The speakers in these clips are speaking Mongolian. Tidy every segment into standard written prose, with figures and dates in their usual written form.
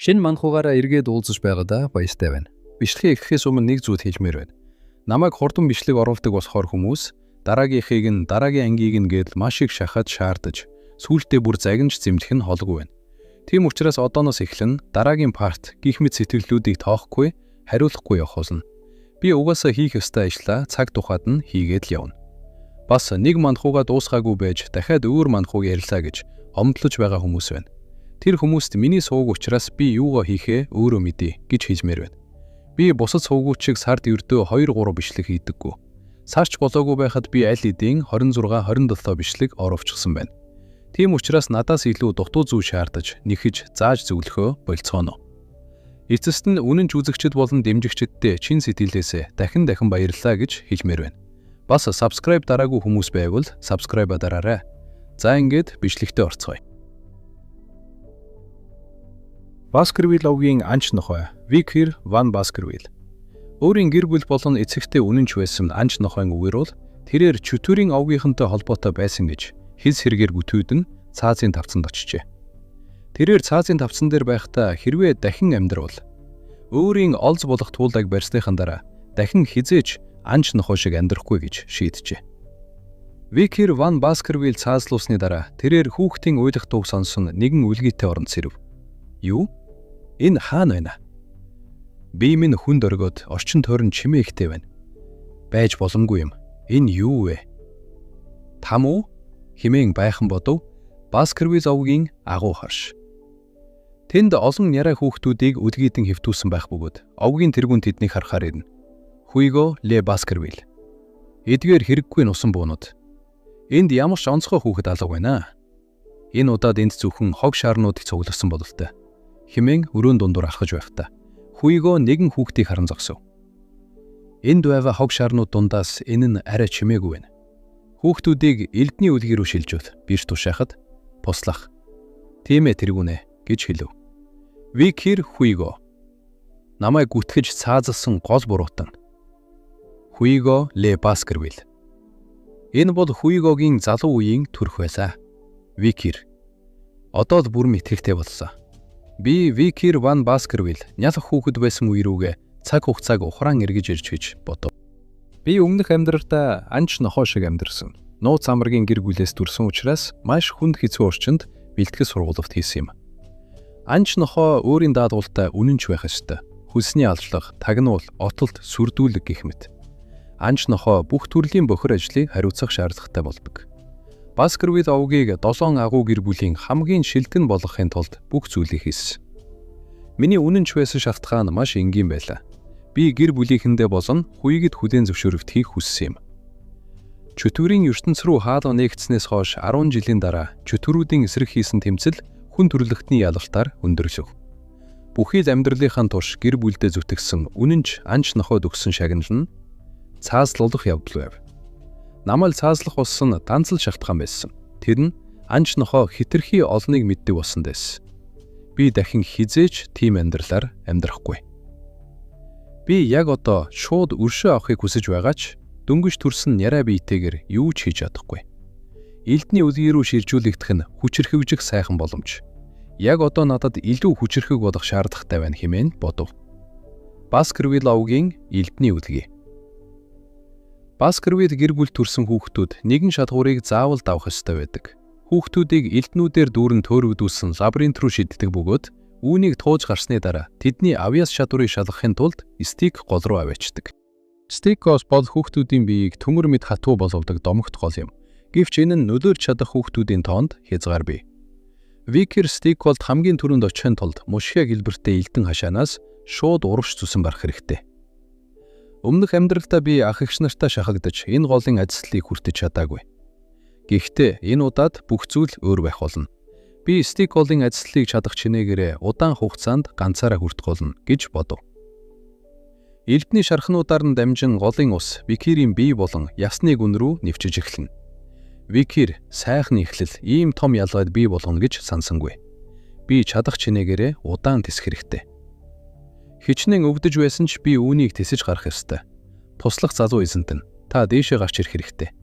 Шинэ манхуугаараа эргээд уулзаж байгаадаа баяртай байна. Бичлэгээ эхлэхээс өмнө нэг зүйл хэлмээр байна. Намайг хурдан бичлэг оруулдаг болохоор хүмүүс дараагийнхыг нь дараагийн ангийг нь гэдэл маш их шахаад шаардаж сүүлдээ бүр загинж зэмлэх нь холгүй байна. Тийм учраас одооноос эхлэн дараагийн part гэх мэт сэтгэлдлүүдийг тоохгүй, хариулахгүй явах болно. Би угаасаа хийх ёстой ажлаа цаг тухайд нь хийгээд л явна. Бас нэг манхуугаа дуусгаагүй байж дахиад өөр манхууг ярьлаа гэж омдлож байгаа хүмүүс байна. Тэр хүмүүст миний суваг учраас би юугаа хийхээ өөрөө мэдье гэж хэлмээр байна. Би бусад сувгууд шиг сард ердөө 2 3 бичлэг хийдэггүй. Сарч болоогүй байхад би аль хэдийн 26 27 бичлэг оруулчихсан байна. Тийм учраас надаас илүү дутуу зүй шаардаж, нэхэж, зааж зөвлөхөө болцооно. Эцэст нь үнэнч үзэгчид болон дэмжигчиддээ чин сэтгэлээсээ дахин дахин баярлалаа гэж хэлмээр байна. Бас subscribe дараагүй хүмүүс байвал subscribe дараарай. За ингээд бичлэгтээ орцгоё. Баскервилл овгийн анч нохой Викер ван Баскервилл. Өөрийн гэр бүл болон эцэгтэй үнэнч байсан анч нохойн үгээр бол тэрээр чөтгөрийн овгийнхонтой холбоотой байсан гэж хис хэрэгээр гүтүүдэн цаазын тавцанд очжээ. Тэрээр цаазын тавцан дээр байхдаа хэрвээ дахин амьдравал өөрийн олз болох туулайг барьсныхан дараа дахин хэзээ ч анч нохой шиг амьдрахгүй гэж шийджээ. Викер ван Баскервилл цаазлуулсны дараа тэрээр хүүхдийн уйлах дууг сонсон нэгэн үлгийтэй оронд сэрэв. Юу? Энэ хаана байна? Би минь хүнд оргиод орчин тойрон чимээ ихтэй байна. Байж боломгүй юм. Энэ юу вэ? Там уу? Химээн байхан бодов. Баскервилл овгийн агуу харш. Тэнд олон нярай хүүхдүүдийг үлгийдэн хэвтүүлсэн байх бөгөөд овгийн тэргүүн тэднийг харахаар ирнэ. Хуйго Ле Баскервилл. Эдгээр хэрэггүй нусан буунууд. Энд ямар ч онцгой хүүхэд алга байна. Энэ удаад энд зөвхөн хог шаарнууд их цугласан бололтой. Химээн өрөөн дундуур алхаж байхдаа Хуйго нэгэн хүүхдийг харан зогсов. Энд байгаа хог шаарнууд дундаас энэ нь арай чимээгүй байна. Хүүхдүүдийг элдний үлгий рүү шилжүүл бирж тушаахад туслах. Тийм ээ тэргүүнэ гэж хэлв. Викер Хуйго. Намайг гүтгэж цаазалсан гол буруутан. Хуйго Ле Баскервилл. Энэ бол Хуйгогийн залуу үеийн төрх байлаа. Викер. Одоо л бүр мэтгэхтэй болсон. Би Викер ван Баскервилл нялх хүүхэд байсан үе рүүгээ цаг хугацааг ухраан эргэж ирж гэж бодов. Би өмнөх амьдралдаа анч нохой шиг амьдарсан. Нууц амаргийн гэр бүлээс төрсэн учраас маш хүнд хэцүү орчинд бэлтгэл сургуулалт хийсэн юм. Анч нохой өөрийн даалгавартай үнэнч байх ёстой. Хөлсний алжлага, тагнуул, отолт, сүрдүүлэг гэх мэт. Анч нохой бүх төрлийн бохир ажлыг хариуцах шаардлагатай болдог. Баскервилл овгийг 7 агуу гэр бүлийн хамгийн шилдэг нь болгохын тулд бүх зүйлийг хийсэн. Миний үнэнч байсан шалтгаан маш энгийн байлаа. Би гэр бүлийнхэндээ болон хуйгад хүлээн зөвшөөрөгдөхийг хүссэн юм. Чөтгөрийн ертөнц рүү хаалга нээгдснээс хойш 10 жилийн дараа чөтгөрүүдийн эсрэг хийсэн тэмцэл хүн төрөлхтний ялалтаар өндөрлөв. Бүхий л амьдралынхаа турш гэр бүлдээ зүтгэсэн үнэнч анч нохойд өгсөн шагнал нь цаазлуулах явдал байв. Намайг цаазлах болсон ганц л шалтгаан байсан. Тэр нь анч нохой хэтэрхий олныг мэддэг болсон дэс. Би дахин хэзээ ч тийм амьдралаар амьдрахгүй. Би яг одоо шууд өршөө авахыг хүсэж байгаа ч дөнгөж төрсөн нярай биетэйгээр юу ч хийж чадахгүй. Элдний үлгий рүү шилжүүлэгдэх нь хүчирхэгжих сайхан боломж. Яг одоо надад илүү хүчирхэг болох шаардлагатай байна хэмээн бодов. Баскервилл овгийн элдний үлгий. Баскервилл гэр бүл төрсэн хүүхдүүд нэгэн шалгуурыг заавал давах ёстой байдаг. Хүүхдүүдийг элднүүдээр дүүрэн төөрөгдүүлсэн лабиринт руу шиддэг бөгөөд үүнийг тууж гарсны дараа тэдний авьяас чадварыг шалгахын тулд стик гол руу аваачдаг. Стикос бол хүүхдүүдийн биеийг төмөр мэт хатуу болгодог домогт гол юм. Гэвч энэ нь нөлөөлж чадах хүүхдүүдийн тоонд хязгаар бий. Викер стиколд хамгийн түрүүнд очихын тулд мушхиа гэлбэртэй элдэн хашаанаас шууд урагш зүсэн барах хэрэгтэй. Өмнөх амьдралдаа би ах эгч нартаа шахагдаж энэ голын адислалыг хүртэж чадаагүй. Гэхдээ энэ удаад бүх зүйл өөр байх болно. Би стиколын адислалыг чадах чинээгээрээ удаан хугацаанд ганцаараа хүртэх болно гэж бодов. Элдний шархнуудаар нь дамжин голын ус Викерийн бие болон ясны гүн рүү нэвчиж эхэлнэ. Викер сайхан эхлэл ийм том ялгаад бий болгоно гэж сансангүй. Би чадах чинээгээрээ удаан тэсэх хэрэгтэй. Хичнээн өвдөж байсан ч би үүнийг тэсэж гарах ёстой. Туслах залуу эзэнт нь та дээшээ гарч ирэх хэрэгтэй.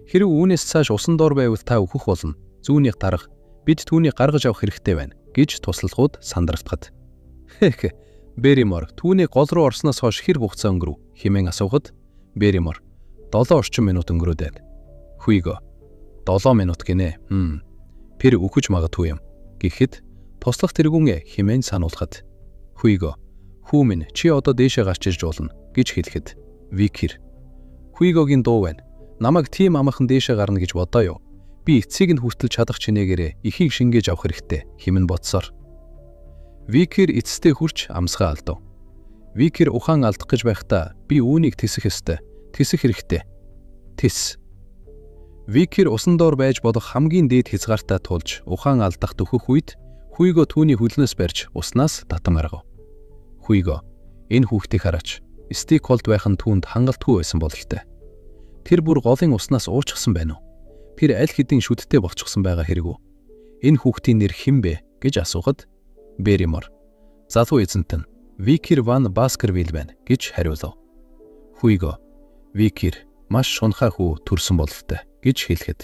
Хэрв үүнээс цааш усан доор байвал та өөхөх болно. Зүүнийх дарга бид түүнийг гаргаж авах хэрэгтэй байна гэж туслахуд сандартгад. Хэх. Берримор түүний гол руу орсноос хойш хэр хугацаа өнгөрөв хэмээн асуухад Берримор 7 орчим минут өнгөрөөд байна. Хуйго 7 минут гинэ. Тэр үхэж магадгүй юм. Гэхэд туслах тэргүүн хэмээн сануулхад Хуйго хүү минь чи одоо дээшээ гарч ирж болно гэж хэлэхэд Викер Хуйгогийн дуу байна. Намайг тийм амархан дээшээ гарна гэж бодоо юу? Би эцсийг нь хүртэл чадах чинээгээрээ ихийг шингээж авах хэрэгтэй хэмээн бодсоор Викер эцэстээ хүрч амсгаа алдав. Викер ухаан алдах гэж байхдаа би үүнийг тэсэх ёстой. Тэсэх хэрэгтэй. Тэс. Викер усан доор байж болох хамгийн дээд хязгаартай тулж ухаан алдах дөхөх үед Хуйго түүний хөлнөөс барьж уснаас татан гаргав. Хуйго энэ хүүхдийг хараач. Стик голд байх нь түүнд хангалтгүй байсан бололтой. Тэр бүр голын уснаас уучсан байна уу? Тэр аль хэдийн шүдтэй болчихсон байгаа хэрэг үү? Энэ хүүхдийн нэр хэн бэ гэж асуухад Берримор залуу эзэнт нь Викер ван Баскервилл байна гэж хариулав. Хуйго Викер маш шунхаа хүү төрсөн бололтой гэж хэлэхэд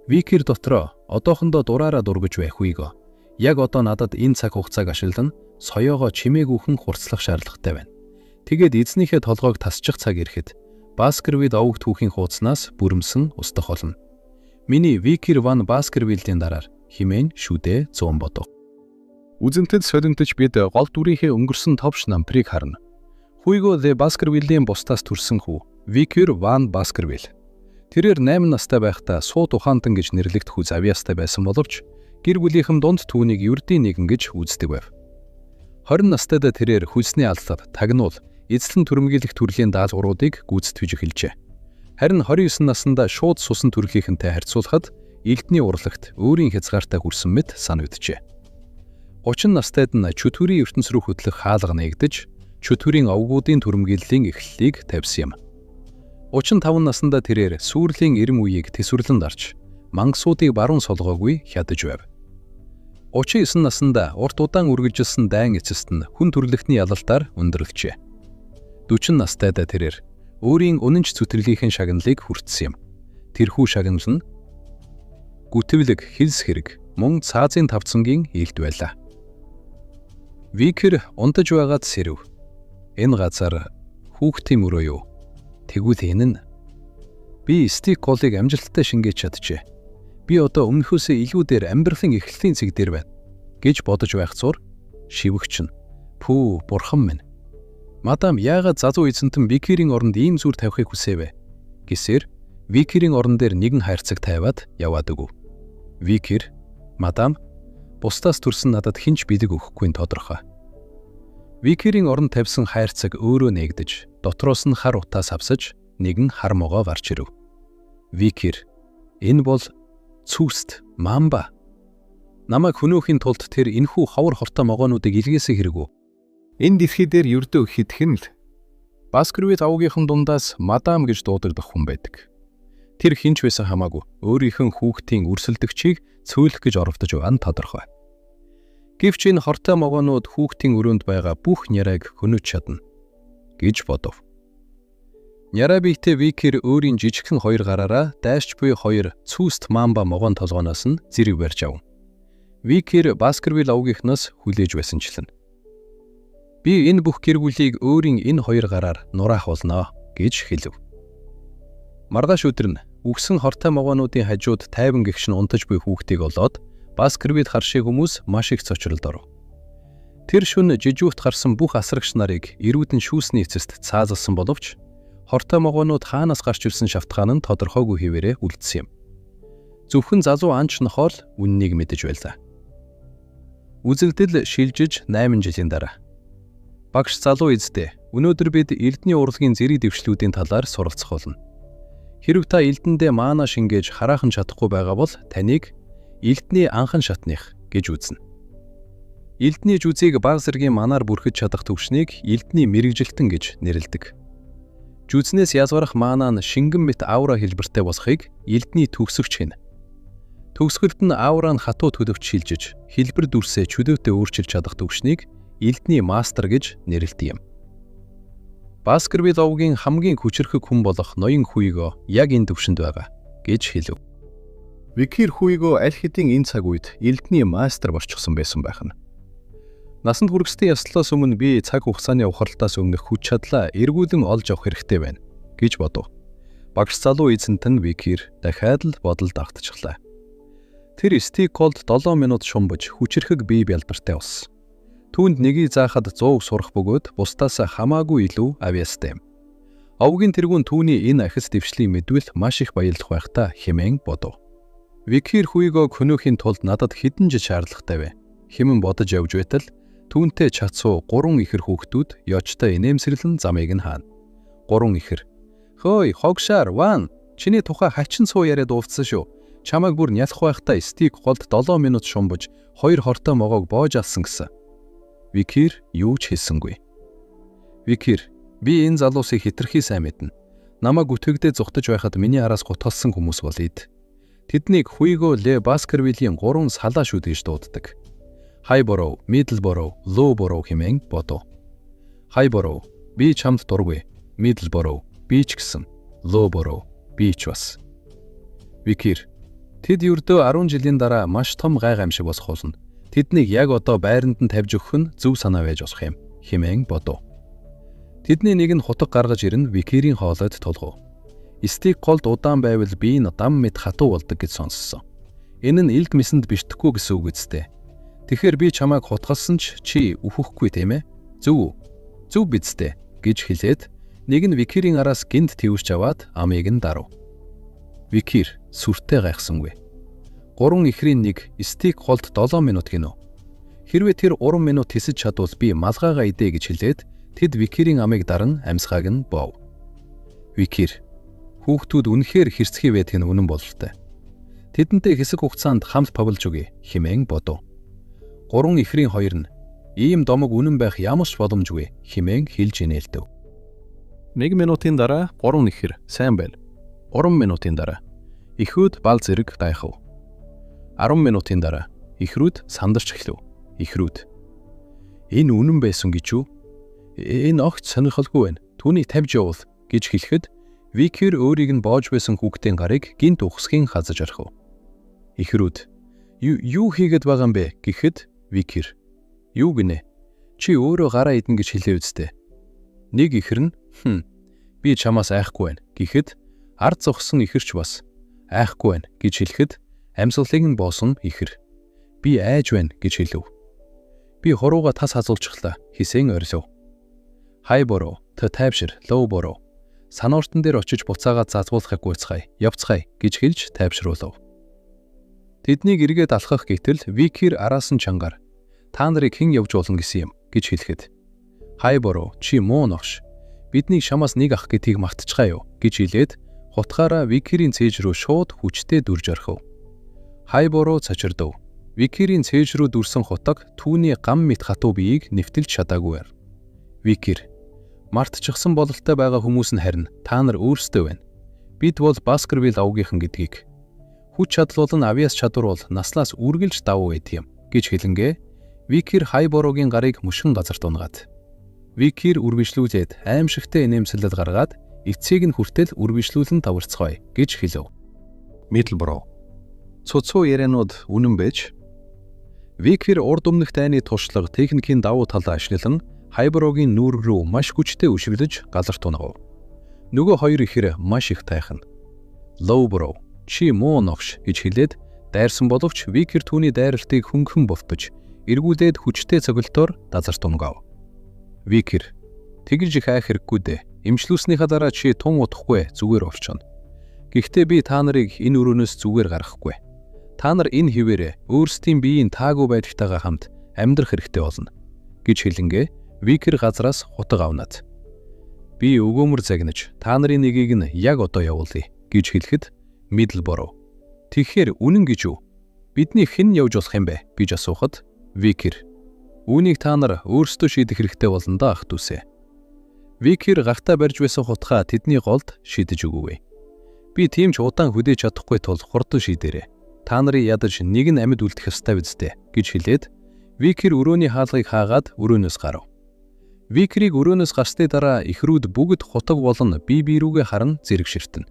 Викер дотроо одоохондоо дураараа дургаж бай Хуйго. Яг одоо надад энэ цаг хугацааг ашиглан соёогоо чимээгүйхэн хурцлах шаардлагатай байна. Тэгээд эзнийхээ толгойг тасчих цаг ирэхэд Баскервилл овог түүхийн хуудаснаас бүрэмсэн устдах болно. Миний Викер ван Баскервиллийн дараар химэн шүдэ 100 бодов. Үзэнтэд солинтож бид гол дүрийнхээ өнгөрсөн товч нампрыг харна. Хуйго The Баскервиллийн бусдаас төрсэн хүү Викер ван Баскервилл. Тэрээр 8 настай байхдаа сууд ухаантан гэж нэрлэгдэх хүү завьяастай байсан боловч гэр бүлийнхэн дунд түүнийг ердийн нэгэн гэж үздэг байв. 20 настайдаа тэрээр хөлсний аллав, тагнуул, эзлэн түрэмгийлэх төрлийн даалгавруудыг гүйцэтгэж эхэлжээ. Харин 29 наснда шууд сусан төрлийнхэнтэй харьцуулахад элдний урлагт өөрийн хязгаартай хүрсэн мэт санагджээ. 30 настайд нь чөтгөрийн ертөнц рүү хөдлөх хаалга нээгдэж, чөтгөрийн овгуудын түрэмгийллийн эхлэлийг тавьсан юм. 35 наснда тэрээр сүрлийн эрен үеийг төсвөрлөн дарж, мангасуудыг баруун солгоогүй хядаж байв. 39 наснда урт удаан үргэлжилсэн дайн эцэст нь хүн төрөлхтний ялалтаар өндөрлөжээ. 40 настайдаа тэрээр өөрийн үнэнч зүтгэлийнхэн шагналыг хүртсэн юм. Тэрхүү шагнал нь гүтвлэг, хилс хэрэг, мөн цаазын тавцангийн илд байлаа. Викер унтаж байгаад сэрэв. Энэ газар хүүхдийн мөрөө юу? Тэгвэл энэ нь би стик голыг амжилттай шингээж чаджээ. Би одоо өмнөхөөсөө илүү дээр амьдралын эхлэлийн цэг дээр байна гэж бодож байх зур шивгч нь пүү бурхан минь. Мадам яагаад залуу эзэнтэн Викерийн оронд ийм зүр тавихыг хүсэвэ гэсээр Викерийн орон дээр нэгэн хайрцаг тавиад яваад өгөв. Викер мадам бусдаас төрсөн надад хэн ч бэлэг өгөхгүй нь тодорхой. Викерийн оронд тавьсан хайрцаг өөрөө нээгдэж, дотроос нь хар утаас авсаж нэгэн хар могоо гарч ирэв. Викер энэ бол цүүст мамба. Намайг хөнөөхийн тулд тэр энхүү ховор хортой могоонуудыг илгээсэн хэрэг үү? Энэ дэлхий дээр ердөө хэдхэн л Баскервилл овгийнхан дундаас мадам гэж дуудагдах хүн байдаг. Тэр хэн ч байсан хамаагүй өөрийнх нь хүүхдийн өрсөлдөгчийг цөөлөх гэж оролдож байгаа нь тодорхой. Гэвч энэ хортой могоонууд хүүхдийн өрөөнд байгаа бүх нярайг хөнөөж чадна гэж бодов. Нярай биетэй Викер өөрийн жижигхэн хоёр гараараа дайрч буй хоёр цүүст мамба могоон толгооноос нь зэрэг барьж ав. Викер Баскервилл овгийнхноос хүлээж байсанчлан. Би энэ бүх гэр бүлийг өөрийн энэ хоёр гараар нураах болно гэж хэлв. Маргааш өдөр нь үхсэн хортой могоонуудын хажууд тайван гэгч нь унтаж буй хүүхдийг олоод Баскервилл харшиг хүмүүс маш их цочролд оров. Тэр шөнө жижүүрт гарсан бүх асрагч нарыг эрүүдэн шүүсний эцэст цаазалсан боловч хортой могоонууд хаанаас гарч ирсэн шалтгаан нь тодорхойгүй хэвээрээ үлдсэн юм. Зөвхөн залуу анч нохоо л үннийг мэдэж байлаа. Үзэгдэл шилжиж 8 жилийн дараа. Багш залуу эздээ өнөөдөр бид элдний урлагийн зэрэг дэвшлүүдийн талаар суралцах болно. Хэрв та элдэндээ маана шингээж хараахан чадахгүй байгаа бол таныг элдний анхан шатных гэж үзнэ. Элдний жүзийг баг зэргийн манаар бүрхэж чадах түвшнийг элдний мэргэжилтэн гэж нэрлэдэг. Жүзнээс язгарах маанаа нь шингэн мэт аура хэлбэртэй болохыг элдний төгсөгч хийнэ. Төгсгөлд нь аура нь хатуу төлөвт шилжиж, хэлбэр дүрсээ чөлөөтэй өөрчилж чадах түвшнийг элдний мастер гэж нэрлэдэг юм. Баскервилл овгийн хамгийн хүчирхэг хүн болох ноён Хуйго яг энэ түвшинд байгаа гэж хэлв. Викер Хуйго аль хэдийн энэ цаг үед элдний мастер болчихсон байсан байх нь. Насанд хүргэсдийн ёслолоос өмнө би цаг хугацааны ухралтаас өмнөх хүч чадлаа эргүүлэн олж авах хэрэгтэй байна гэж бодов. Багш залуу эзэнтэн Викер дахиад л бодолд автчихлаа. Тэр Стик Голд 7 минут шумбаж хүчирхэг бие бялбартай болсон. Түүнд нэгийг заахад 100 сурах бөгөөд бусдаас хамаагүй илүү авьяастай юм. Овгийн тэргүүн түүний энэ ахис дэвшлийн мэдвэл маш их баярлах байх та хэмээн бодов. Викер Хуйгог хөнөөхийн тулд надад хэдэн жил шаардлагатай вэ? Хэмээн бодож явж байтал түүнтэй чацуу 3 ихэр хүүхдүүд ёчтой инээмсэрлэн замыг нь хаана. 3 ихэр. "Хөөй, хогшаар, ван, чиний тухай хачин цуу яриад ууфтсан шүү. Чамайг бүр нялх байхдаа Стик голд 7 минут шумбаж 2 хортой могоог боож алсан гэсэн." Викер юу ч хэлсэнгүй. Викер, би энэ залуусыг хэтэрхий сайн мэднэ. Намайг үтгэгдээ зүхтаж байхад миний араас гутгалсан хүмүүс бол эд. Тэднийг Хуйго Ле Баскервиллийн 3 салаа шүд гэж дууддаг. Хайборов, Мидлборов, Лоуборов хэмээн бодов. Хайборов, би чамд дургүй. Мидлборов, би ч гэсэн. Лоуборов, би ч бас. Викер, тэд ердөө 10 жилийн дараа маш том гай гамшиг босох болно. Тэднийг яг одоо байранд нь тавьж өгөх нь зөв санаа байж болох юм хэмээн бодов. Тэдний нэг нь хутаг гаргаж ирэн Викерийн хоолойд тулгав. Стик голд удаан байвал би нь дам мэт хатуу болдог гэж сонссон. Энэ нь илд мисэнд бишдэхгүй гэсэн үг үстэй. Тэгэхээр би чамайг хутгалсан ч чи үхэхгүй тийм ээ? Зөв үү? Зөв биз дээ гэж хэлээд нэг нь Викерийн араас гинт твэрч аваад амыг нь дарав. Викер сүртэй гайхсангүй. 3 ихрийн нэг Стик голд 7 минут гинөө. Хэрвээ тэр 3 минут тэсэж чадвал би малгайгаа идэ гэж хэлээд тэд Викерийн амыг даран амьсгааг нь бов. Викер, хүүхдүүд үнэхээр хэрцгий байдаг нь үнэн бололтой. Тэдэнтэй хэсэг хугацаанд хамт павлж өгье хэмээн бодов. 3 ихрийн хоёр нь ийм домог үнэн байх ямар ч боломжгүй хэмээн хэлж инээлдэв. 1 минутын дараа 3 ихэр сайн байл. 3 минутын дараа эхүүд бал зэрэг гайхав. 10 минутын дараа эхрүүд сандарч эхлэв. Эхрүүд, энэ үнэн байсан гэж үү? Энэ огт сонирхолгүй байна. Түүнийг тавьж явуул гэж хэлэхэд Викер өөрийг нь боож байсан хүүхдийн гарыг гинт ухсхийн хазаж орхив. Эхрүүд, юу хийгээд байгаа юм бэ гэхэд Викер, юу гинэ? Чи өөрөө гараа идэнэ гэж хэлээ үсттэй. Нэг ихэр нь би чамаас айхгүй байна гэхэд ард зогссон ихэрч бас айхгүй байна гэж хэлэхэд амьсгалыг нь боосон ихэр би айж байна гэж хэлв. Би хурууга тас хазуулчихлаа хисэн орилов. Хайбороо, тэ тайвшир, лоубороо. Санууртан дээр очиж буцаагаад зазгуулахыг гуйцгаая, явцгаая гэж хэлж тайвшруулав. Тэднийг эргээд алхах гэтэл Викер араас нь чангаар та нарыг хэн явж болно гэсэн юм гэж хэлэхэд Хайбороо, чи муу новш. Бидний шамаас нэг ах гэдгийг мартчихаа юу гэж хэлээд хутгаараа Викерийн цээж рүү шууд хүчтэй дүрж орхив. Хайбороо цочирдов. Викерийн цээж рүү дүрсэн хутаг түүний гам мэт хатуу биеийг нэвтэлж чадаагүй. Викер, мартчихсан бололтой байгаа хүмүүс нь харин та нар өөрсдөө байна. Бид бол Баскервилл овгийнхан гэдгийг. Хүч чадал болон авьяас чадвар бол наслаас үргэлж давуу байдаг юм гэж хэлэнгээ Викер Хайборогийн гарыг мөшгөн газарт унгаад. Викер үргэлжлүүлээд аимшигтай инээмсэрлэл гаргаад эцсийг нь хүртэл үргэлжлүүлэн таварцгаая гэж хэлв. Мидлборо, цуцуу ярианууд үнэн байж Викер урд өмнөх дайны туршлага техникийн давуу талаа ашиглан Хайборогийн нүүр рүү маш хүчтэй өшиглөж газарт унагав. Нөгөө хоёр ихэр маш их тайхан. Лоуборо, чи муу новш гэж хэлээд дайрсан боловч Викер түүний дайралтыг хөнгөн бовтож эргүүлээд хүчтэй цогцолтоор газарт унгав. Викер, тэгж их айх хэрэггүй дээ. Эмчлүүлснийхаа дараа чи тун удахгүй зүгээр болчихно. Гэхдээ би та нарыг энэ өрөөнөөс зүгээр гаргахгүй. Та нар энэ хിവэрэ өөрсдийн биеийн таагүй байдалтайгаа хамт амьдрах хэрэгтэй болно гэж хэлэнгээ Викер газраас хутаг авнаад. Би өгөөмөр загнаж та нарын нэгийг нь яг одоо явуулъя гэж хэлэхэд Мидлборо, тэгэхээр үнэн гэж үү? Бидний хэн явж болох юм бэ гэж асуухад Викер, үүнийг та нар өөрсдөө шийдэх хэрэгтэй болно да ах дүүсээ. Викер гартаа барьж байсан хутгаа тэдний голд шидэж өгөөв. Би тийм ч удаан хөдөөж чадахгүй тул хурдан шийдээрэй. Та нарын ядаж нэг нь амьд үлдэх ёстой биз дээ гэж хэлээд Викер өрөөний хаалгыг хаагаад өрөөнөөс гарав. Викерийг өрөөнөөс гарсны дараа эхрүүд бүгд хутаг болон бие бие рүүгээ харан зэрэг ширтэнэ.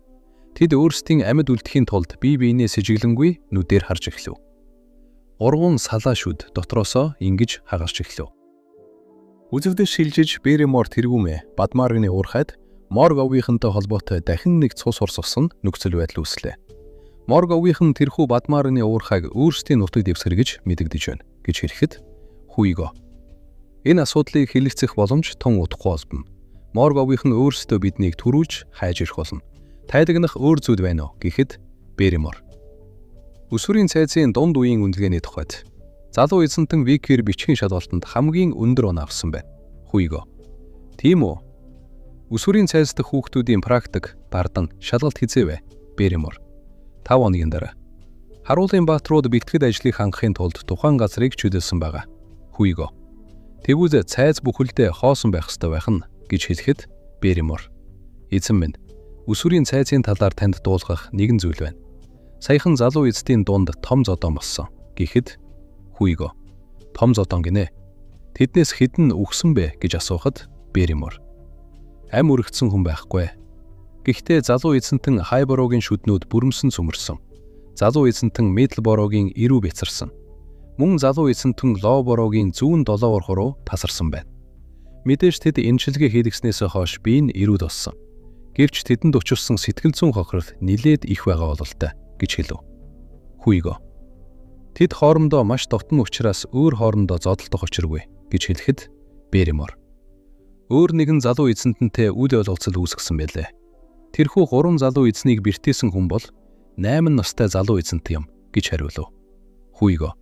Тэд өөрсдийн амьд үлдэхийн тулд бие биенээ сэжиглэнгүй нүдээр харж эхлэв. 3 салаа шүд дотроосоо ингэж хагарч эхлэв. Үзэгдэл шилжиж Берримор тэргүүмээ Бадмаргны уурхайд Морг овгийнхантай холбоотой дахин нэг цус урсгасан нөхцөл байдал үүслээ. Морг овгийнхан тэрхүү Бадмаргны уурхайг өөрсдийн нутаг дэвсгэр гэж мэдэгдэж байна гэж хэлэхэд Хуйго. Энэ асуудлыг хэлэлцэх боломж тун удахгүй олдоно. Морг овгийнхан өөрсдөө биднийг түрүүлж хайж ирэх болно. Тайлагнах өөр зүйл байна уу гэхэд Берримор. Өсвөрийн цайзын дунд үеийн үнэлгээний тухайд залуу эзэнтэн Викер бичгийн шалгалтанд хамгийн өндөр оноо авсан байна. Хуйго. Тийм үү? Өсвөрийн цайз дахь хүүхдүүдийн практик дардан шалгалт хизээ вэ? Берримор. 5 хоногийн дараа. Харуулын бааtruуд бэлтгэл ажлыг хангахын тулд тухайн газрыг чөлөөлсөн байгаа. Хуйго. Тэгвэл цайз бүхэлдээ хоосон байх ёстой байх нь гэж хэлэхэд Берримор. Эзэн минь, өсвөрийн цайзын талаар танд дуулгах нэгэн зүйл байна. Саяхан залуу эцдийн дунд том зодон болсон гэхэд Хуйго. Том зодон гинэ. Тэднээс хэдэн үхсэн бэ гэж асуухад Берримор. Ам өргөцсөн хүн байхгүй. Гэхдээ залуу эзэнтэн Хайборогийн шүднүүд бүрэмсэн сүмэрсэн. Залуу эзэнтэн Мидлборогийн эрүү бяцарсан. Мөн залуу эзэнтэн Лооборогийн зүүн долоовор руу тасарсан байна. Мэдээж тэд эмчилгээ хийлгэснээс хойш би нь эрүүд болсон. Гэвч тэдэнд учирсан сэтгэл зүйн хохирол нилээд их байгаа бололтой гэж хэлв. Хуйго. Тэд хоорондоо маш дотн учраас өөр хоорондоо зодолдох учиргүй гэж хэлэхэд Берримор. Өөр нэгэн залуу эзэнтэнтэй үл ойлголцол үүсгэсэн байлээ. Тэрхүү 3 залуу эзнийг бэртээсэн хүн бол 8 настай залуу эзэнт юм гэж хариулв. Хуйго.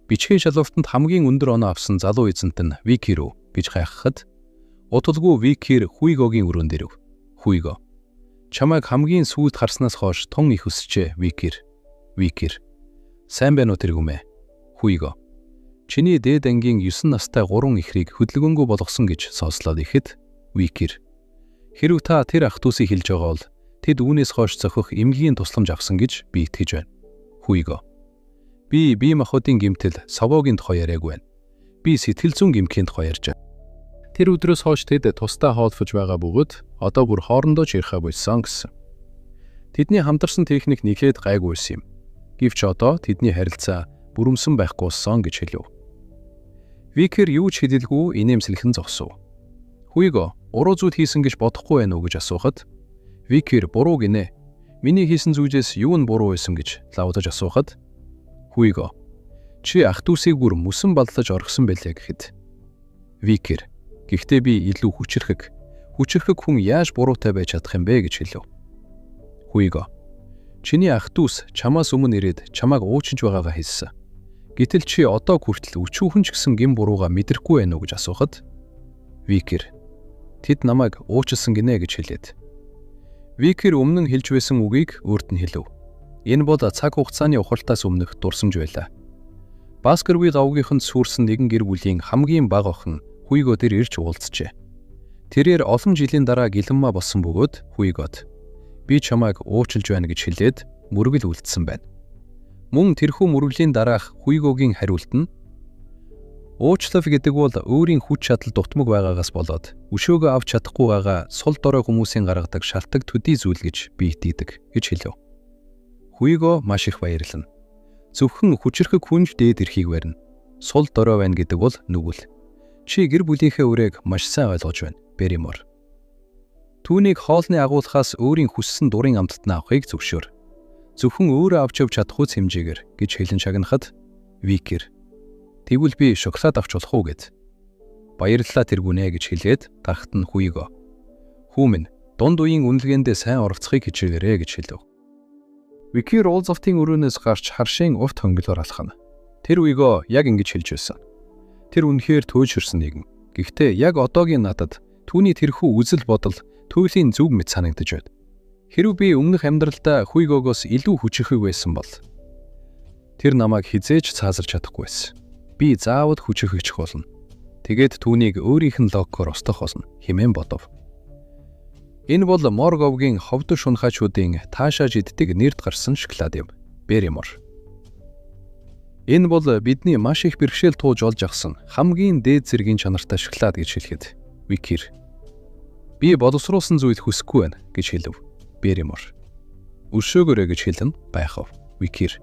Бичгийн шалгалтанд хамгийн өндөр оноо авсан залуу эзэнт нь Викер үү гэж гайхахад удалгүй Викер Хуйгогийн өрөөнд ирэв. Хуйго. Чамайг хамгийн сүүлд харснаас хойш тун их өсчээ Викер. Викер. Сайн байна уу тэргүүмээ? Хуйго. Чиний дээд ангийн 9 настай 3 эхрийг хөдөлгөөнгүй болгосон гэж сонслоод ихэд Викер. Хэрв та тэр ах дүүсийг хэлж байгаа бол тэд үүнээс хойш зохих эмнэлгийн тусламж авсан гэж би итгэж байна. Хуйго. Би бие махбодын гэмтэл совоогийн тухай яриаг байна. Би сэтгэл зүйн гэмтлийн тухай ярьж байна. Тэр өдрөөс хойш тэд тусдаа хоолфож байгаа бөгөөд одоо бүр хоорондоо ч ярихаа болсон гэсэн. Тэдний хамтарсан техник нэлээд гайгүй байсан юм. Гэвч одоо тэдний харилцаа бүрэмсэн байхгүй болсон гэж хэлв. Викер юу ч хэлэлгүй инээмсэглэн зогсов. Хуйго буруу зүйл хийсэн гэж бодохгүй байна уу гэж асуухад Викер буруу гинэ. Миний хийсэн зүйлээс юу нь буруу байсан гэж лавлаж асуухад Хуйго чи ах дүүсийг бүр мөсөн баллаж орхисон байлээ гэхэд Викер гэхдээ би илүү хүчирхэг. Хүчирхэг хүн яаж буруутай байж чадах юм бэ гэж хэлв. Хуйго чиний ах дүүс чамаас өмнө ирээд чамайг уучиж байгаагаа хэлсэн. Гэтэл чи одоо хүртэл өчүүхэн ч гэсэн гэм буруугаа мэдрэхгүй байна уу гэж асуухад Викер тэд намайг уучлсан гинэ гэж хэлээд. Викер өмнө нь хэлж байсан үгийг өөрт нь хэлв. Энэ бол цаг хугацааны ухралтаас өмнөх дурсамж байлаа. Баскервилл овгийнхонд сүрсэн нэгэн гэр бүлийн хамгийн бага охин Хуйго дээр ирж уулзжээ. Тэрээр олон жилийн дараа гэлэнмаа болсон бөгөөд Хуйгод би чамайг уучлж байна гэж хэлээд мөргөл үлдсэн байна. Мөн тэрхүү мөргөлийн дараах Хуйгогийн хариулт нь уучлал гэдэг бол өөрийн хүч чадал дутмаг байгаагаас болоод өшөөгөө авч чадахгүй байгаа сул дорой хүмүүсийн гаргадаг шалтаг төдий зүйл гэж би итгэдэг гэж хэлв. Хуйго маш их баярлана. Зөвхөн хүчирхэг хүн ч дээд эрхийг барина. Сул дорой байна гэдэг бол нүгэл. Чи гэр бүлийнхээ үрээг маш сайн ойлгож байна. Берримор. Түүнийг хоолны агуулхаас өөрийн хүссэн дурын амттнаа авахыг зөвшөөр. Зөвхөн өөрөө авч явж чадах үз хэмжээгээр гэж хэлэн шагнахад Викер. Тэгвэл би шоколад авч болох уу гэд. Баярлалаа тэргүүнэ гэж хэлээд гарахт нь Хуйго. Хүү минь дунд үеийн үнэлгээндээ сайн оролцохыг хичээгээрэй гэж хэлв. Викер уулзалтын өрөөнөөс гарч харшийн урт хонголоор алхана. Тэр үеигөө яг ингэж хэлж байсан. Тэр үнэхээр төөжөрсөн нэгэн. Гэхдээ яг одоогийн надад түүний тэрхүү үзэл бодол туйлын зүг мэт санагдаж байна. Хэрв би өмнөх амьдралдаа Хуйгогоос илүү хүчирхэг байсан бол тэр намайг хизээж цаазарч чадахгүй байсан. Би заавал хүчирхэгчих болно. Тэгээд түүнийг өөрийнх нь логикоор устгах болно хэмээн бодов. Энэ бол Морговгийн ховдо шунхаачуудын таашааж иддэг нэрд гарсан шоколад юм. Берримор. Энэ бол бидний маш их бэрхшээл тууж олж авсан хамгийн дээд зэргийн чанартай шоколад гэж хэлэхэд Викер. Би боловсруулсан зүйл хүсэхгүй байна гэж хэлв. Берримор. Өшөөгөөрэй гэж хэлэн байхав. Викер.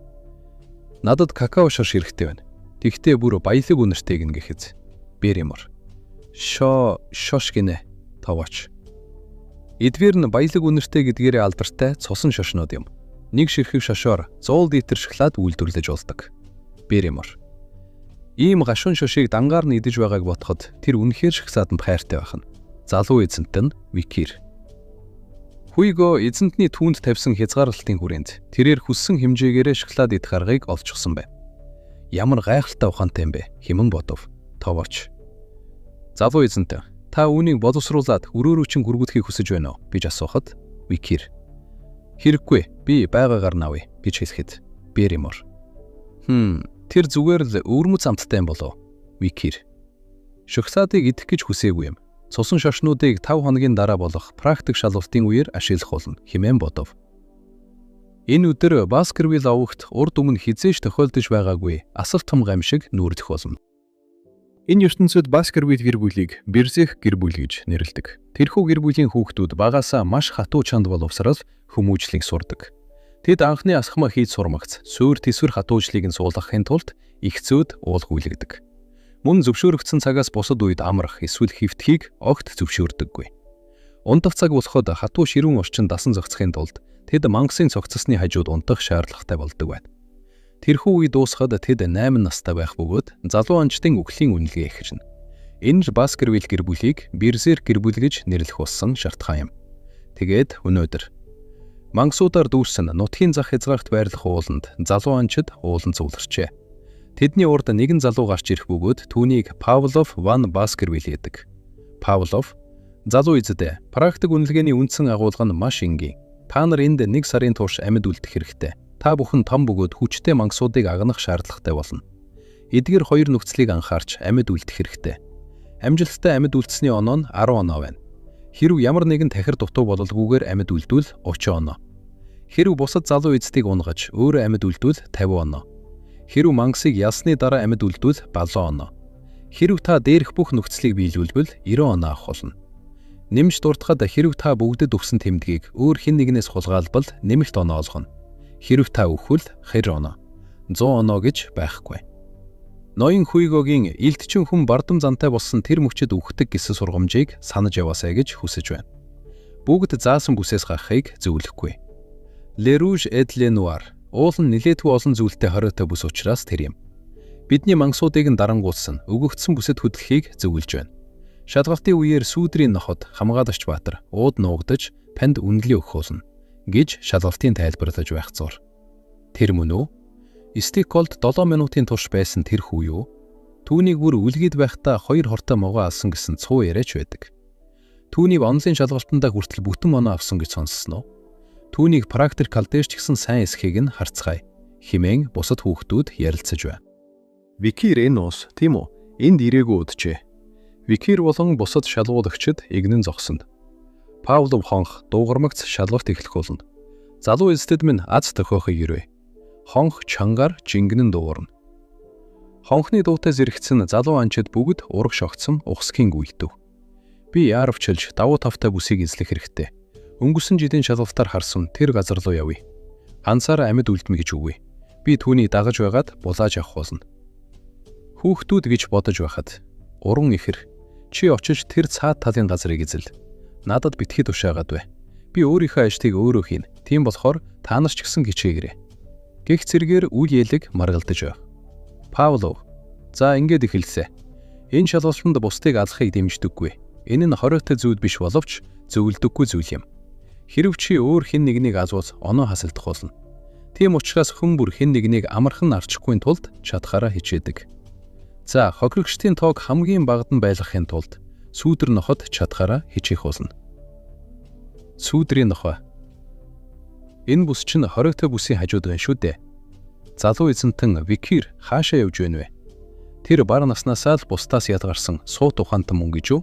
Надад какао шарш хэрэгтэй байна. Тэгтээ бүр баялаг үнэртэй гин гэхэд Берримор. Шо шош гинэ. Товооч. Эдгээр нь баялаг үнэртэй гэдгээрээ алдартай цусан шошнууд юм. Нэг ширхэг шошоор 100 литр шоколад үйлдвэрлэж болдог. Берримор. Ийм гашуун шошийг дангаар нь идэж байгааг бодоход тэр үнэхээр шоколаданд хайртай байх нь. Залуу эзэнт нь Викир. Хуйго эзэнтний түүнд тавьсан хязгаарлалтын хүрээнд тэрээр хүссэн хэмжээгээрээ шоколад идэх аргыг олчихсон байв. Ямар гайхалтай ухаантай юм бэ хэмээн бодов. Товооч. Залуу эзэнт, та үүнийг боловсруулад өрөө рүү чинь гүргүүдэхийг хүсэж байна уу гэж асуухад Викир. Хэрэггүй, би байгаагаар нь авъя гэж хэлэхэд Берримор. Тэр зүгээр л өвөрмөц амттай юм болов? Викир. Шоколадыг идэх гэж хүсээгүй юм. Цусан шошнуудыг 5 хоногийн дараа болох практик шалгалтын үеэр ашиглах болно хэмээн бодов. Энэ өдөр Баскервилл овогт урд өмнө хэзээ ч тохиолдож байгаагүй асар том гамшиг нүүрлэх болно. Энэ ертөнцид Баскервилл гэр бүлийг Берзэх гэр бүл гэж нэрлэдэг. Тэрхүү гэр бүлийн хүүхдүүд багасаа маш хатуу чанд боловсрол хүмүүжлийг сурдаг. Тэд анхны асхмаа хийж сурмагц суур тэсвэр хатуужлыг нь суулгахын тулд их зүйд уулгүйлгдэг. Мөн зөвшөөрөгдсөн цагаас бусад үед амрах эсвэл хэвтэхийг огт зөвшөөрдөггүй. Унтах цаг болоход хатуу ширүүн орчинд дасан зохицохын тулд тэд мангасын цогцсны хажууд унтах шаардлагатай болдог байна. Тэрхүү үе дуусахад тэд 8 настай байх бөгөөд залуу анчдын үхлийн үнэлгээ эхэрнэ. Энэ л Баскервилл гэр бүлийг Берзерк гэр бүл гэж нэрлэх болсон шалтгаан юм. Тэгээд өнөөдөр мангасуудаар дүүрсэн нутгийн зах хязгаарт байрлах ууланд залуу анчид уулан цугларчээ. Тэдний урд нэгэн залуу гарч ирэх бөгөөд түүнийг Павлов Ван Баскервилл гэдэг. Павлов, залуу эзэдээ, практик үнэлгээний үндсэн агуулга нь маш энгийн. Та нар энд 1 сарын турш амьд үлдэх хэрэгтэй. Та бүхэн том бөгөөд хүчтэй мангасуудыг агнах шаардлагатай болно. Эдгээр хоёр нөхцөлийг анхаарч амьд үлдэх хэрэгтэй. Амжилттай амьд үлдсэний оноо нь 10 оноо байна. Хэрв ямар нэгэн тахир дутуу бололгүйгээр амьд үлдвэл 30 оноо. Хэрв бусад залуу эзэдийг унгаж өөрөө амьд үлдвэл 50 оноо. Хэрв мангасыг ялсны дараа амьд үлдвэл 70 оноо. Хэрв та дээрх бүх нөхцөлийг биелүүлбэл 90 оноо авах болно. Нэмж дурдахад хэрв та бүгдэд өгсөн тэмдгийг өөр хэн нэгнээс хулгайлбал нэмэлт оноо олгоно. Хэрв та өгвөл 20 оноо. 100 оноо гэж байхгүй. Ноён Хуйгогийн илтчин хүн бардам зантай болсон тэр мөчөд үхдэг гэсэн сургамжийг санаж яваасай гэж хүсэж байна. Бүгд заасан бүсээс гарахыг зөвлөхгүй. Le Rouge et le Noir уул нь нилээдгүй олон зүйлтэй хориотой бүс учраас тэр юм. Бидний мангасуудыг нь дарангуутсан, өгөгдсөн бүсэд хөдлөхийг зөвлөж байна. Шалгалтын үеэр сүүдрийн ноход хамгаалагч Баатар ууд нуугдаж танд үнэлгээ өгөх болно гэж шалгалтын тайлбарлаж байх зур. Тэр мөн үү? Стиколд 7 минутын турш байсан тэр хүү юу? Түүнийг бүр үлгээд байхдаа 2 хортой могоо алсан гэсэн цуу яриач байдаг. Түүнийг онлын шалгалтандаа хүртэл бүтэн оноо авсан гэж сонссон уу? Түүнийг практикал дээр ч гэсэн сайн эсхийг нь харцгаая хэмээн бусад хүүхдүүд ярилцаж байна. Викир энэ ус тийм үү? Энд ирээгүй уджээ. Викир болон бусад шалгуулагчид игнэн зогсоно. Павлов хонх дуугармагц шалгалт эхлэх болно. Залуу эзэд минь аз тохиохыг ирвэ. Хонх чангаар жингэнэн дуугарна. Хонхны дуутай зэрэгцэн залуу анчид бүгд урагш огцом ухсгийн гүйлдэв. Би яаравчилж давуу тавтай бүсийг эзлэх хэрэгтэй. Өнгөрсөн жилийн шалгалтаар харсан тэр газар руу явъя. Ганцаараа амьд үлдмэ гэж үгүй. Би түүнийг дагаж байгаад булааж авах болно. Хүүхдүүд гэж бодож байхад уран ихэр чи очиж тэр цаад талын газрыг эзэл. Надад битгий тушаагаад бай. Би өөрийнхөө ажлыг өөрөө хийнэ. Тийм болохоор та нар ч гэсэн хичээгээрэй. Гэх зэргээр үл ялэг маргалдаж байв. Павлов, за ингээд эхэлсэ. Энэ шалгалтанд бусдыг алахыг дэмждэггүй. Энэ нь хориотой зүйл биш боловч зөвлөдөггүй зүйл юм. Хэрв чи өөр хэн нэгнийг алвал оноо хасагдах болно. Тийм учраас хүн бүр хэн нэгнийг амархан арчихгүй тулд чадхаараа хичээдэг. За, хохирогчдын тоог хамгийн багад нь байлгахын тулд сүүдэр ноход чадхаараа хичээх болно. Сүүдрийн нохой. Энэ бүс чинь хориотой бүсийн хажууд байна шүү дээ. Залуу эзэнтэн Викир хаашаа явж байна вэ? Тэр бага наснаасаа л бусдаас ялгарсан суут ухаантан мөн гэж үү?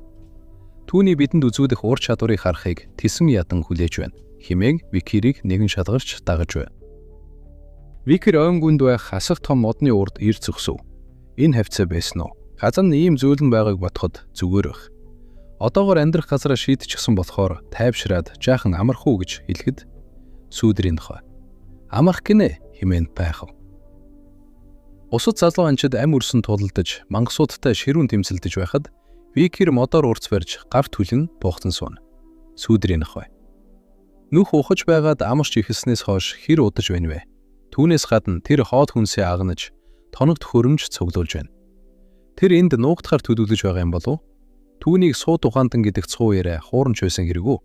Түүний бидэнд үзүүлэх ур чадварыг харахыг тэсэн ядан хүлээж байна хэмээн Викирийг нэгэн шалгарч дагаж байв. Викир ойн гүнд байх асар том модны урд ир зогсов. Энэ хавцаа байсан уу? Газар нь ийм зөөлөн байгааг бодоход зүгээр байх. Одоогор амьдрах газараа шийдчихсэн болохоор тайвшраад жаахан амарх уу гэж хэлэхэд сүүдрийн нохой. Амарх гинэ хэмээн байхав. Бусад залуу анчид ам өрсөн тулалдаж мангасуудтай ширүүн тэмцэлдэж байхад Викер модоор урц барьж гав түлэн буухтан сууна. Сүүдрийн нохой. Нүх ухаж байгаад амарч эхэлснээс хойш хэр удаж байна вэ? Түүнээс гадна тэр хоол хүнсээ агнаж, тоногт хөрөмж цуглуулж байна. Тэр энд нуугдахаар төлөвлөж байгаа юм болов уу? Түүнийг сууд ухаантан гэдэг цуу яриа хуурамч байсан хэрэг үү?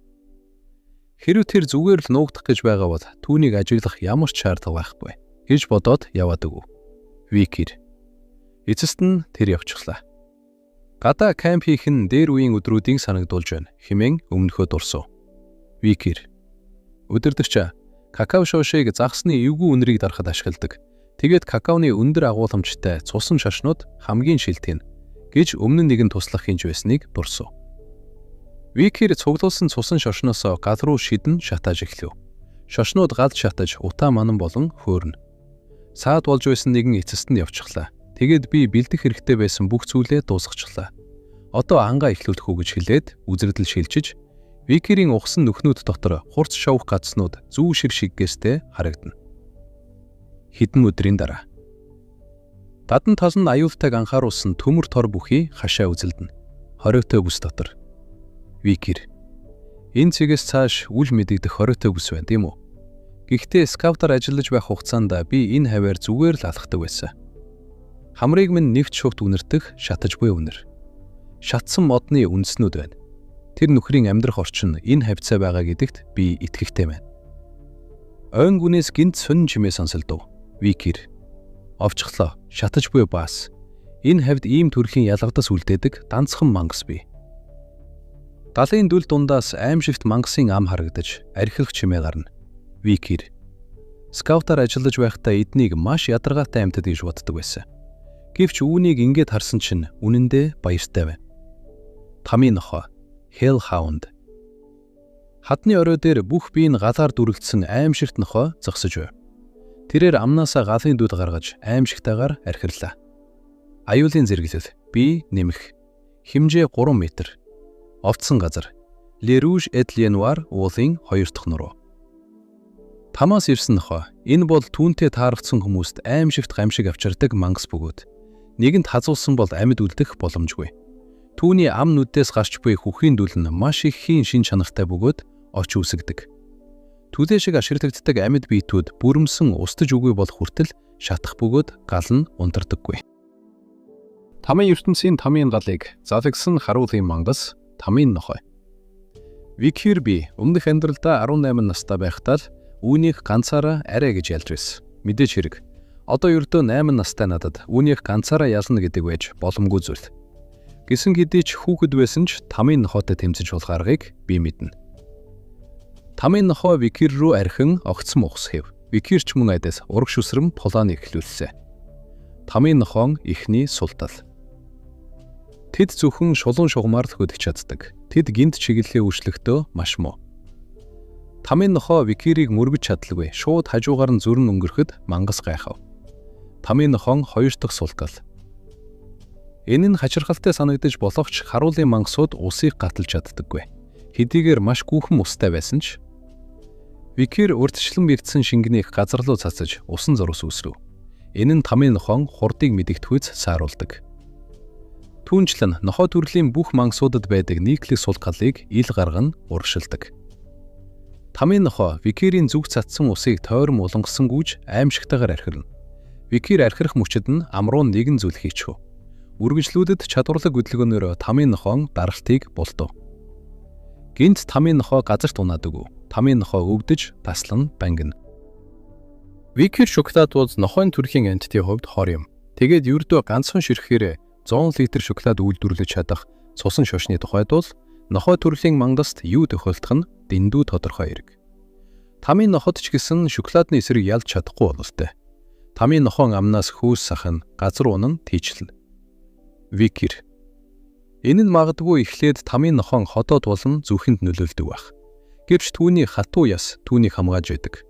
Хэрэв тэр зүгээр л нуугдах гэж байгаа бол түүнийг ажиглах ямар ч шаардлага байхгүй гэж бодоод яваад өгөв. Викер. Эцэст нь тэр явчихлаа. Гадаа camp хийх нь дээр үеийн өдрүүдийг санагдуулж байна хэмээн өмнөхөө дурсав. Викер. Удирдагчаа, какао шошийг загасны эвгүй үнэрийг дарахад ашигладаг. Тэгээд какаоны өндөр агуулмжтай цусан шашнууд хамгийн шилдэг нь гэж өмнө нь нэгэн туслах хийнч байсныг дурсав. Викер цуглуулсан цусан шошноосоо гал руу шидэн шатааж эхлэв. Шошнууд галд шатаж утаа манан болон хөөрнө. Саад болж байсан нэгэн эцэст нь явчихлаа. Тэгээд би бэлдэх хэрэгтэй байсан бүх зүйлээ дуусгачихлаа. Одоо ангаа эхлүүлэх үү гэж хэлээд үзэрдэл шилжиж Викерийн ухсан нүхнүүд дотор хурц шовх гадснууд зүү шир шиггээстэй харагдана. Хэдэн өдрийн дараа Гадна тал нь аюултайг анхааруулсан төмөр тор бүхий хашаа үзэлдэнэ. Хориотой бүс дотор. Викер. Энэ цэгээс цааш үл мэдэгдэх хориотой бүс байна, тийм үү? Гэхдээ скаутаар ажиллаж байх хугацаанд би энэ хавиар зүгээр л алхдаг байсан. Хамрыг минь нэвт шувт үнэртэх шатаж буй үнэр. Шатсан модны үндэснүүд байна. Тэр нөхрийн амьдрах орчин энэ хавьцаа байгаа гэдэгт би итгэхтэй байна. Ойн гүнээс гинт сонин чимээ сонсолдов. Викер. Овчхлоо, шатаж буй баас. Энэ хавьд ийм төрлийн ялгадас үлдээдэг ганцхан мангас бий. Далын дүл дундаас аймшигт мангасын ам харагдаж архилах чимээ гарна. Викер. Скаутаар ажиллаж байхдаа эднийг маш ядаргаатай амьтад гэж боддог байсан. Гэвч үүнийг ингээд харсан чинь үнэндээ баяртай байна. Тамийн нохой. Hellhound. Хадны орой дээр бүх бие нь галаар дүрэлтсэн аймшигт нохой зогсож байв. Тэрээр амнаасаа галын дүд гаргаж аймшигтайгаар архирлаа. Аюулын зэрэглэл. Би нэмэх. Хэмжээ 3 метр. Овцсон газар. Le Rouge et le Noir уулын 2 дахь нуруу. Тамаас ирсэн нохой. Энэ бол түүнтэй тааралдсан хүмүүст аймшигт гамшиг авчирдаг мангас бөгөөд нэгэнд хазуулсан бол амьд үлдэх боломжгүй. Түүний ам нүдээс гарч буй хүхийн дүл нь маш их хийн шин чанартай бөгөөд оч үүсгдэг. Түлээ шиг ашиглагддаг амьд биетүүд бүрэмсэн устж үгүй болох хүртэл шатах бөгөөд гал нь унтардаггүй. Тамын ертөнцийн тамийн галыг залагсан харуулын мангас тамийн нохой. Викер би өмнөх амьдралдаа 18 настай байхдаа л үүнийг ганцаараа арай гэж ялж байсан. Мэдээж хэрэг. Одоо ердөө 8 настай надад үүнийг ганцаараа ялна гэдэг байж боломгүй зүйл. Гэсэн хэдий ч хүүхэд байсан ч тамийн нохойтой тэмцэж болох аргыг би мэднэ. Тамийн нохой Викер рүү архин огцом ухсхэв. Викер ч мөн адил урагш үсрэм планыг эхлүүлсэн. Тамийн нохон эхний султал. Тэд зөвхөн шулуун шугамар л хөдөх чаддаг. Тэд гинт чиглэлээ өөрчлөхдөө маш муу. Тамийн нохой Викерийг мөргөж чадалгүй. Шууд хажуугаар нь зүрэн өнгөрөхөд мангас гайхав. Тамийн нохон хоёр дахь султал. Энэ нь хачирхалтай санагдаж болох ч харуулын мангасууд усыг гаталж чаддаггүй. Хэдийгээр маш гүнхэн устай байсан ч Викер урьдчилан бэртсэн шингэнийг газар руу цацаж усан зурус үүсрэв. Энэ нь тамийн нохон хурдыг мэдэгдэхүйц сааруулдаг. Түүнчлэн нохой төрлийн бүх мангасуудад байдаг нийтлэг сул галыг ил гарган урагшилдаг. Тамийн нохой Викерийн зүг цацсан усыг тойрон улангасан гүйж аимшигтайгаар архирна. Викер архирах мөчид нь ам руу нэгэн зүйл хийчихв. Үргэлжлүүдэд чадварлаг хөдөлгөөнөөр тамийн нохон даралтыг булдав. Гинт тамийн нохой газарт унаад өгөв. Тамийн нохой өвдөж таслан бангина. Викер шоколад бол нохойн төрхийн амьтдын хувьд хор юм. Тэгээд ердөө ганцхан ширхгээр 100 литр шоколад үйлдвэрлэж чадах цусан шошны тухайд бол нохой төрлийн мангаст юу тохиолдох нь дэндүү тодорхой хэрэг. Тамийн ноход ч гэсэн шоколадны эсрэг ялж чадахгүй бололтой. Тамийн нохон амнаас хөөс сахан газар унан тийчлэнэ. Викер. Энэ нь магадгүй эхлээд тамийн нохон ходоод болон зүхэнд нөлөөлдөг байх. Гэвч түүний хатуу яс түүнийг хамгааж байдаг.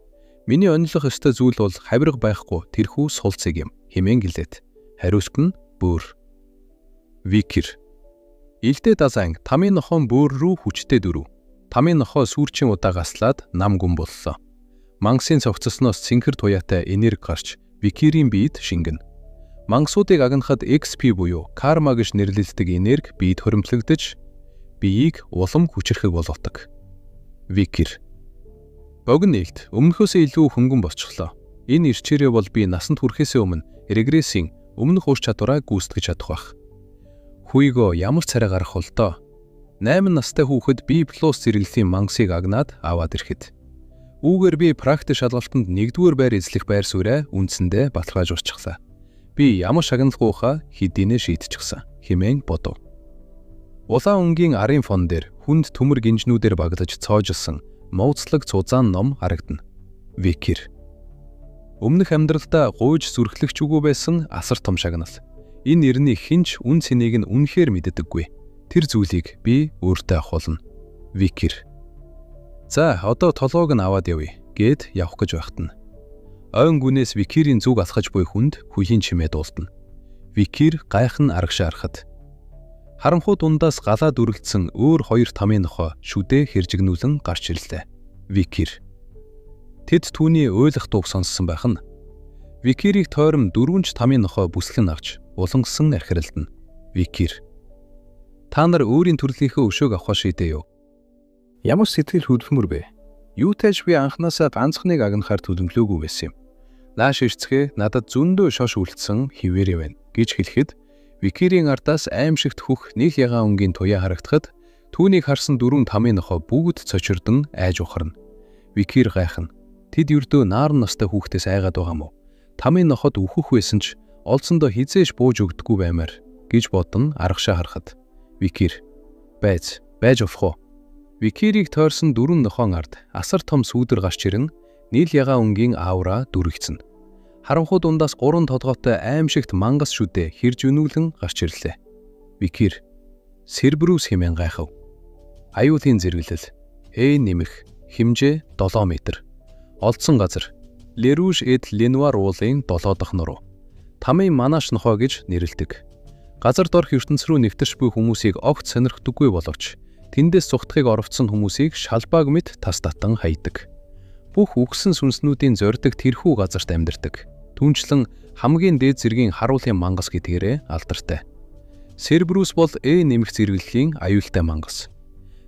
Миний онилох ёстой зүйл бол хавирга байхгүй тэрхүү сул цэг юм хэмээн гэлээд. Хариулт нь бөөр. Викер. Илдээ дазайн тамийн нохон бөөр рүү хүчтэй дөрөв. Тамийн нохой сүүрчин удаа гаслаад нам гүн боллоо. Мангасын цогцосноос цэнхэр туяатай энерги гарч Викерийн биед шингэнэ. Мангасуудыг агнахад XP буюу карма гэж нэрлэгддэг энерги биед хоримтлагдаж, биеийг улам хүчирхэг болгодог. Викер. Богино нээлт өмнөхөөсөө илүү хөнгөн болчихлоо. Энэ ирчээрээ бол би насанд хүрэхээсээ өмнө регрессийн өмнөх ур чадвараа гүйцэтгэж чадах байх. Хүйгөө ямар царай гарах бол доо. 8 настай хүүхэд B+ зэрэглэлийн мангасыг агнаад аваад ирэхэд. Үүгээр би практик шалгалтанд 1-р байр эзлэх байр сууриа үндсэндээ баталгаажуулчихлаа. Би ямар шагналгүйхаа хэдийнэ шийдчихсэн хэмээн бодов. Улаан өнгийн арын фон дээр хүнд төмөр гинжнүүдээр баглаж цоожилсан мууцлаг цузаан ном харагдана. Викер. Өмнөх амьдралдаа гуйж зүрхлэгч үгүй байсан асар том шагнал. Энэ эрний хинч үн цэнийг нь үнэхээр мэддэггүй. Тэр зүйлийг би өөртөө авах болно. Викер. За, одоо толгойг нь аваад явъя гэд явах гэж байхад нь ойн гүнээс Викерийн зүг алхаж буй хүнд хүлийн чимээ дуулдана. Викер гайхан арагшаа харахад харанхуй дундаас галаа дүрэлтсэн өөр хоёр тамийн нохой шүдээ хэржигнүүлэн гарч ирлээ. Викер. Тэд түүний уйлах дууг сонссон байх нь. Викерийг тойрон дөрвөнч тамийн нохой бүслэн авч улангасан архиралдана. Викер. Та нар өөрийн төрлийнхөө өшөөг авахаа шийдээ юу? Ямар сэтгэл хөдлөмөр бэ? Юутай ч би анханасаа ганцхныг агнахаар төлөвлөөгүй байсан юм. Нааш ирцгээ надад зөндөө шош үлдсэн хിവэрээ байна гэж хэлэхэд Викерийн ардаас аимшигт хөх нэг ягаан өнгийн туяа харагдахад түүнийг харсан дөрвөн тамийн нохой бүгд цочирдон айж ухарна. Викер гайхна. Тэд ердөө нааран настай хүүхдээс айгаад байгаа мó? Тамийн ноход үхэх байсан ч олзондоо хизээш бууж өгдөггүй баймаар гэж бодон аргашаа харахад Викер байж байж болох уу? Викерийг тойрсон дөрвөн нохоон ард асар том сүүдэр гарч ирэн нийл ягаан өнгийн аавраа дүрэгцэн. Харанхуй дундаас гурван толгойтой аимшигт мангас шүдээ хэрж өнүүлэн гарч ирлээ. Викер Серберус хэмээн гайхав. Аюулын зэрэглэл Э нэмэх хэмжээ 7 м. Олдсон газар Лерүүш эд Ленуар уулын 7 дахь нуруу. Тамын манааш нохой гэж нэрлэдэг. Газар дорх ертөнц рүү нэвтэрч буй хүмүүсийг огт сонирхдаггүй боловч тэндээс зугтахыг оролцсон хүмүүсийг шалбааг мэт тас татан хайдаг. Бүх үгсэн сүнснүүдийн зорддог тэрхүү газарт амьдардаг. Түүнчлэн хамгийн дээд зэргийн харуулын мангас гэдгээрээ алдартай. Серберус бол Э нэмэх зэрэглэлийн аюултай мангас.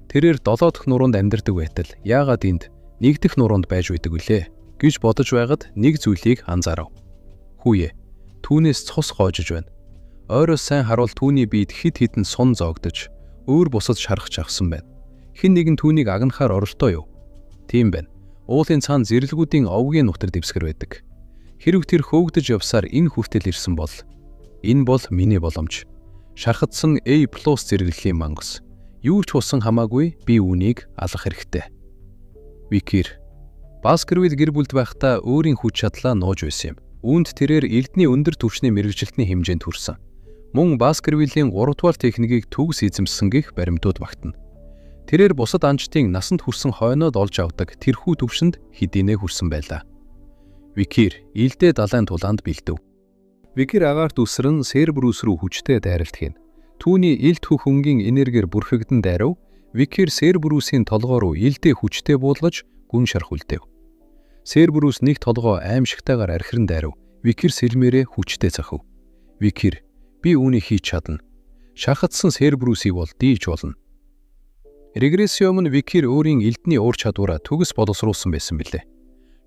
Тэрээр 7 дахь нуруунд амьдардаг байтал яагаад энд 1 дахь нуруунд байж байдаг вүлээ гэж бодож байгаад нэг зүйлийг анзаарав. Хүүе, түүнээс цус гоожиж байна. Ойроос сайн харуул түүний биед хид хідэн сун зоогдож, өөр бусад шарах чавсан байна. Хэн нэгэн түүнийг агнахаар оролтоо юу? Тийм байна. Уулын цаана зэрлэгүүдийн овгийн нутар дэвсгэр байдаг. Хэрв тэр хөөгдөж явсаар энэ хүртэл ирсэн бол энэ бол миний боломж. Шархадсан A+ зэрэглэлийн мангас. Юу ч болсон хамаагүй би үүнийг алах хэрэгтэй. Викер. Баскервилл гэр бүлд байхдаа өөрийн хүч чадлаа нууж байсан юм. Үүнд тэрээр эрдний өндөр түвшний мэргэжилтний хэмжээнд хүрсэн. Мөн Баскервиллийн 3 дугаар техникийг төгс эзэмссэн гэх баримтууд багтана. Тэрээр бусад анчдын насанд хүрсэн хойноод олж авдаг тэрхүү түвшинд хэдийнэ хүрсэн байлаа. Викер илдээ далайн тулаанд бэлдэв. Викер агаарт үсрэн Серберус рүү хүчтэй дайралт хийнэ. Түүний илт хөх өнгийн энергиэр бүрхэгдэн дайрав. Викер Серберусийн толгой руу илдээ хүчтэй буулгаж гүн шарх үлдээв. Серберус нэг толгой аимшигтайгаар архиран дайрав. Викер сэлмээрээ хүчтэй цохив. Викер би үүнийг хийж чадна. Шархадсан Серберусийг бол дийж болно. Регрессиум нь Викер өөрийн элдний ур чадвараа төгс боловсруулсан байсан билээ.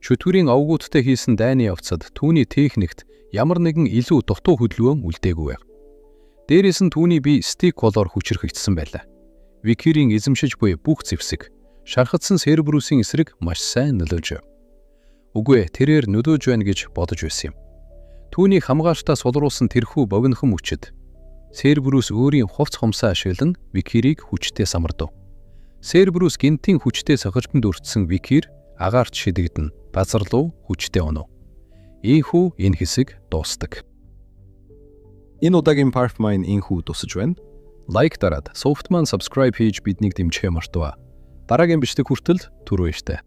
Чөтгөрийн овгуудтай хийсэн дайны явцад түүний техникт ямар нэгэн илүү дутуу хөдөлгөөн үлдээгүй байв. Дээрээс нь түүний бие стик колоор хүчрхэгдсэн байлаа. Викерийн эзэмшиж буй бүх зэвсэг шархадсан Серберусийн эсрэг маш сайн нөлөөлж байв. Үгүй тэрээр нөлөөж байна гэж бодож байсан юм. Түүний хамгаалтаа сулруулсан тэрхүү богинохон мөчид Серберус өөрийн хувц хумсаа ашиглан Викерийг хүчтэй самардав. Серберус гинтийн хүчтэй цохилтонд өртсөн Викер агаарт шидэгдэн газар руу хүчтэй унав. Ийхүү энэ хэсэг дуустдаг. Энэ удаагийн part маань инхүү дусаж байна. Лайк дараад, Softman subscribe хийж биднийг дэмжихээ мартаваа. Дараагийн бичлэг хүртэл түр баяртай.